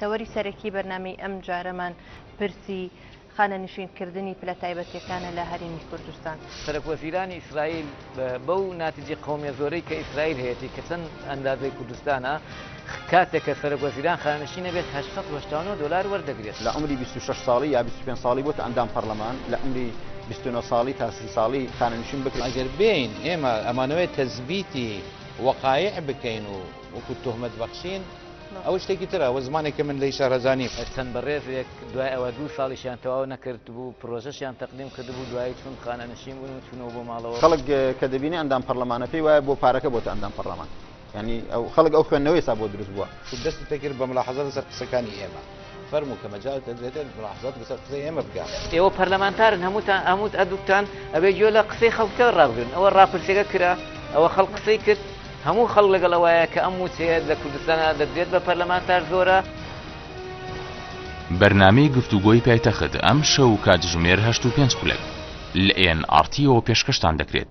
تەوەری سەرەکی بەرنامەی ئەمجارەمان پرسی خانەنشین کردنی پلە تایبەتیەکانە لە هەرێمی کوردستان. سەرەک وەزیرانی ئیسرائیل بەو ناتیجی قەومیە زۆرەی کە ئیسرائیل هەیەتی کە چەند ئەندازەی کوردستانە کاتێک کە سەرەک وەزیران خانەنشین ئەبێت 889 دۆلار وەردەگرێت. لە عومری 26 ساڵی یا 25 ساڵی بۆتە ئەندام پەڕلەمان، لە عومری 29 ساڵی تا 30 ساڵی خانەنشین بکرێت. ئەگەر بێین ئێمە ئەمانەوێت تەزبیتی وەقایع بکەین و وەکو توهمەت بەخشین ئەوە شتێکی ترە، ئەوە زمانێکە من لێی شارەزا نیم. چەند بەڕێزێک دوای ئەوە دوو ساڵیشیان تەواو نەکردبوو پڕۆژەشیان تەقدیم کردبوو دوایی چوون خانەنشین بوون و چوونەوە بۆ ماڵەوە. خەڵک کە دەبینێ ئەندام پەڕلەمانە پێی وایە بۆ پارەکە بۆتە ئەندام پەڕلەمان یانی ئەو خەڵک ئەو خوێندنەوەی ئێستا بۆ دروست بووە. تۆ دەستت پێ کرد بە ملاحەزە لەسەر قسەکانی ئێمە فەرموو کە مەجالت دەدرێتێ ملاحەزات لەسەر قسەی ئێمە بکە. ئێوە پەرلەمانتارن هەمووتان هەموو هەردووکتان ئەبێ گوێ لە قسەی خەڵکە ڕابگرن ئەوە ڕاپرسیەکە کرا ئەوە خەڵک قسەی کرد هەموو خەڵک لەگەڵ ئەوەیە کە ئەم مووچەیە لە کوردستانا دەدرێت بە پەرلەمانتار زۆرە. بەرنامەی گفتوگۆی پایتەخت ئەمشەو کاتژمێر هەشت و پێنج خولەک لە ئێن ئاڕ تیەوە پێشکەشتان دەکرێت.